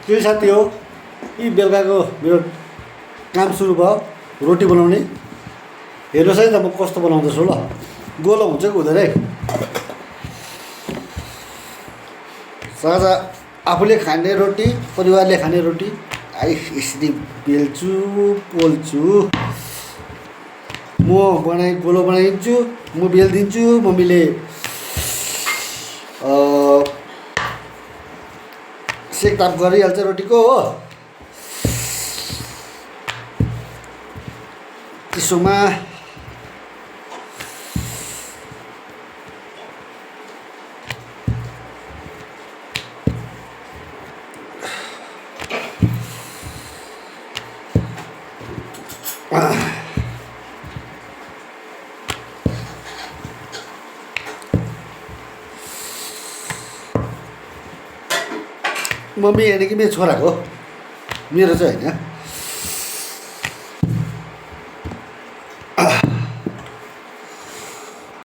त्यही साथी हो यी बेलुकाको मेरो काम सुरु भयो रोटी बनाउने। हेर्नुहोस् है त म कस्तो बनाउँदैछु ल। गोलो हुन्छ कि हुँदैन है। साझा आफूले खाने रोटी परिवारले खाने रोटी आई यसरी बेल्छु पोल्छु। म गोलो बनाइदिन्छु, म बेलिदिन्छु, मम्मीले सेकताप गरिहाल्छ रोटीको हो। त्यसोमा मम्मी यानि कि मेरो छोराको, मेरो चाहिँ होइन।